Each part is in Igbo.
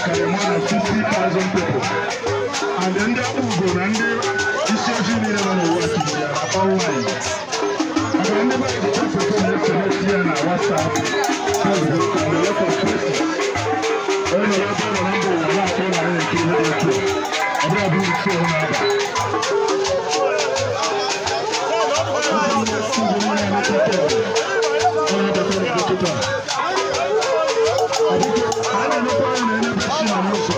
Karịrị more than 60,000 people. And ndị Akpugo na ndị isi ojii niile nọ n'ụwa tiri ya na online. Maka ndị be anyị jicha foto na-esere ya na WhatsApp, Facebook and a lot of places. Onye nọrọ ebe ọ nọ na mba ụwa na-akpọ na ya ekiri ihe dị otu a. Ọ bụrụ abụrụ isi ọhụrụ na-aba. Onye batara n'ụtụtụ a. A na-emekwa anya na ebe si na n'ụzọ.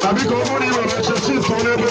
Tàbí ka ọ bụrụ na ị nwere oche, si tụọ n'ebe.